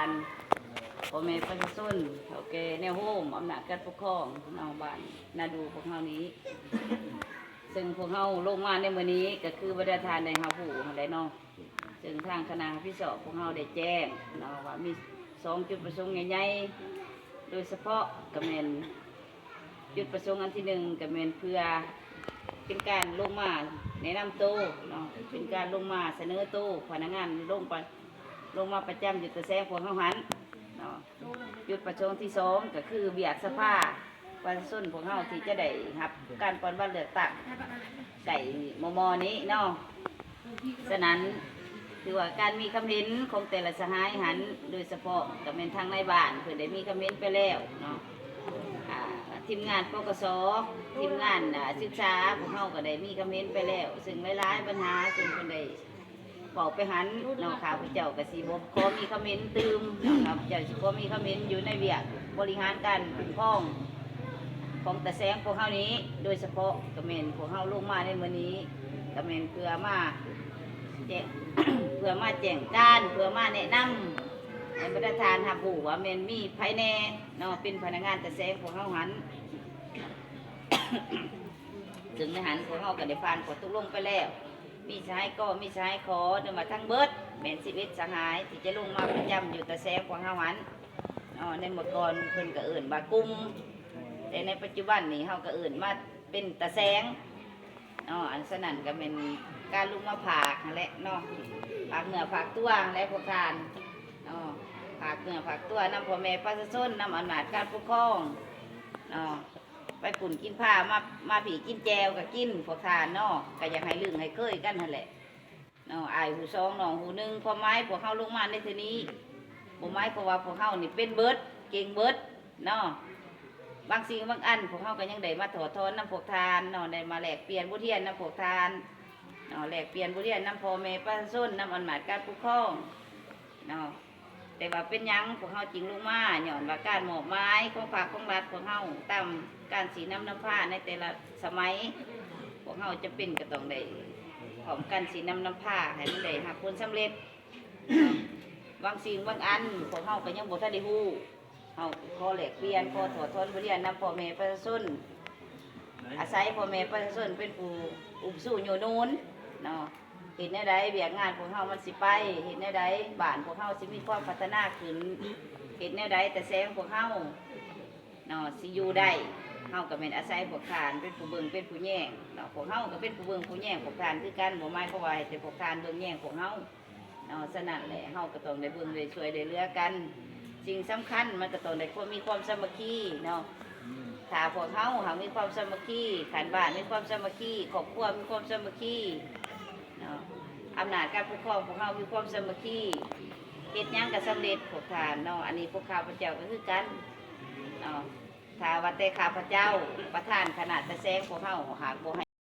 ນ ພໍ່ແມ່ປະຊາຊົນ ເຖົ້າແກ່ແນວໂຮມ ອຳນາດການປົກຄອງເນາະ ບ້ານນາດູພວກເຮົານີ້ ເຊິ່ງພວກເຮົາລົງມາໃນມື້ນີ້ ກໍຄືບັນດາທ່ານໄດ້ຮັບຮູ້ຫັ້ນແຫຼະເນາະ ເຊິ່ງທາງຄະນະຮັບຜິດຊອບພວກເຮົາໄດ້ແຈ້ງເນາະ ວ່າມີສອງຈຸດປະສົງໃຫຍ່ໆ ໂດຍສະເພາະກໍແມ່ນ ຈຸດປະສົງອັນທີໜຶ່ງກໍແມ່ນເພື່ອເປັນການລົງມາແນະນຳໂຕເນາະ ເປັນການລົງມາສະເໜີໂຕ ພະນັກງານລົງປະ ລົງມາປະຈຳຢູ່ຕາແສງພວກເຮົາຫັ້ນເນາະ. ຈຸດປະສົງທີສອງກໍຄືວຽກສະພາປະຊາຊົນພວກເຮົາທີ່ຈະໄດ້ຮັບການປ່ອນບັດເລືອກຕັ້ງໄດ້ມໍ່ໆນີ້ເນາະ. ສະນັ້ນ ຖືວ່າການມີຄຳເຫັນຂອງແຕ່ລະສະຫາຍຫັ້ນ ໂດຍສະເພາະກໍແມ່ນທາງນາຍບ້ານເພິ່ນໄດ້ມີຄຳເຫັນໄປແລ້ວເນາະ ອ່າ ທີມງານ ປກສ ທີມງານ ອ່າ ສຶກສາ ພວກເຮົາກໍໄດ້ມີຄຳເຫັນໄປແລ້ວ ເຊິ່ງຫຼາຍໆບັນຫາເຊິ່ງເພິ່ນໄດ້ເວົ້າໄປຫັ້ນເນາະ ຂ້າພະເຈົ້າກໍຊິບໍ່ຂໍມີຄຳເຫັນຕື່ມເນາະ ຂ້າພະເຈົ້າຊິຂໍມີຄຳເຫັນຢູ່ໃນວຽກບໍລິຫານການຄຸ້ມຄອງຂອງຕາແສງພວກເຮົານີ້ ໂດຍສະເພາະກໍແມ່ນພວກເຮົາລົງມາໃນມື້ນີ້ ກໍແມ່ນເພື່ອມາ ແຈ້ງ ເພື່ອມາແຈ້ງການ ເພື່ອມາແນະນຳໃຫ້ບັນດາທ່ານຮັບຮູ້ວ່າແມ່ນມີໃຜແດ່ເນາະ ເປັນພະນັກງານຕາແສງພວກເຮົາຫັ້ນ ເຊິ່ງໃນຫັ້ນພວກເຮົາກໍໄດ້ຜ່ານຂໍ້ຕົກລົງໄປແລ້ວ ມີສະຫາຍ ກ ມີສະຫາຍ ຂ ຫຼືວ່າທັງເບິດແມ່ນສິບເອັດສະຫາຍ ທີ່ຈະລົງມາປະຈຳຢູ່ຕາແສງພວກເຮົາຫັ້ນເນາະ ໃນເມື່ອກ່ອນເພິ່ນກໍເອີ້ນວ່າກຸ່ມ ແຕ່ໃນປັດຈຸບັນນີ້ເຮົາກໍເອີ້ນມາເປັນຕາແສງ ເນາະ ອັນສະນັ້ນກໍແມ່ນການລົງມາຝາກຫັ້ນແຫຼະເນາະ ຝາກເນື້ອຝາກຕົວຫັ້ນແຫຼະພວກທ່ານເນາະ ຝາກເນື້ອຝາກຕົວນຳພໍ່ແມ່ປະຊາຊົນ ນຳອຳນາດການປົກຄອງເນາະ ໄປປຸ້ນກິນພາ ມາ ມາພີ້ກິນແຈ່ວກໍກິນພວກທ່ານເນາະ ກໍຢາກໃຫ້ລຶ້ງໃຫ້ເຄີຍກັນຫັ້ນແຫຼະເນາະ ອ້າຍຫູສອງ ນ້ອງຫູໜຶ່ງ ຄວາມໝາຍພວກເຮົາລົງມາໃນເທື່ອນີ້ ບໍ່ໝາຍຄວາມວ່າພວກເຮົານີ້ເປັນເບິດ ເກັ່ງເບິດ ເນາະ ບາງສິ່ງບາງອັນພວກເຮົາກໍຍັງໄດ້ມາຖອດຖອນນຳພວກທ່ານເນາະ ໄດ້ມາແລກປ່ຽນບົດຮຽນນຳພວກທ່ານເນາະ ແລກປ່ຽນບົດຮຽນນຳພໍ່ແມ່ປະຊາຊົນ ນຳອຳນາດການປົກຄອງເນາະ ແຕ່ວ່າເປັນຫຍັງພວກເຮົາຈຶ່ງລົງມາ ຍ້ອນວ່າການມອບໝາຍຂອງພາກຂອງລັດພວກເຮົາ ຕາມການຊີ້ນຳນຳພາໃນແຕ່ລະສະໄໝ ພວກເຮົາຈຳເປັນກໍຕ້ອງໄດ້ພ້ອມກັນຊີ້ນຳນຳພາໃຫ້ມັນໄດ້ຮັບຜົນສຳເລັດ ບາງສິ່ງບາງອັນພວກເຮົາກໍຍັງບໍ່ທັນໄດ້ຮູ້ ເຮົາຂໍແລກປ່ຽນ ຂໍຖອດຖອນບົດຮຽນນຳພໍ່ແມ່ປະຊາຊົນ ອາໄສພໍ່ແມ່ປະຊາຊົນເປັນຜູ້ອຸ້ມຊູຍູ້ໜູນເນາະ ເຮັດແນວໃດວຽກງານພວກເຮົາມັນຊິໄປ ເຮັດແນວໃດບ້ານພວກເຮົາຊິມີຄວາມພັດທະນາຂຶ້ນ ເຮັດແນວໃດຕາແສງພວກເຮົາເນາະ ຊິຢູ່ໄດ້ ເຮົາກໍແມ່ນອາໄສພວກທ່ານເປັນຜູ້ເບິ່ງເປັນຜູ້ແຍງເນາະ ພວກເຮົາກໍເປັນຜູ້ເບິ່ງຜູ້ແຍງພວກທ່ານຄືກັນ ບໍ່ໝາຍຄວາມວ່າໃຫ້ແຕ່ພວກທ່ານເບິ່ງແຍງພວກເຮົາ ເນາະ ສະນັ້ນແຫຼະ ເຮົາກໍຕ້ອງໄດ້ເບິ່ງໄດ້ຊ່ວຍໄດ້ເຫຼືອກັນ ສິ່ງສຳຄັນມັນກໍຕ້ອງໄດ້ຄວາມມີຄວາມສາມັກຄີເນາະ ຖ້າພວກເຮົາຫາກມີຄວາມສາມັກຄີ ຂັ້ນບ້ານມີຄວາມສາມັກຄີ ຄອບຄົວມີຄວາມສາມັກຄີເນາະ ອຳນາດການປົກຄອງພວກເຮົາມີຄວາມສາມັກຄີ ເຮັດຫຍັງກໍສຳເລັດພວກທ່ານເນາະ ອັນນີ້ພວກຂ້າພະເຈົ້າກໍຄືກັນເນາະ ຖ້າວ່າແຕ່ຂ້າພະເຈົ້າ ປະທານຄະນະຕາແສງພວກເຮົາ ຫາກບໍ່ໃຫ້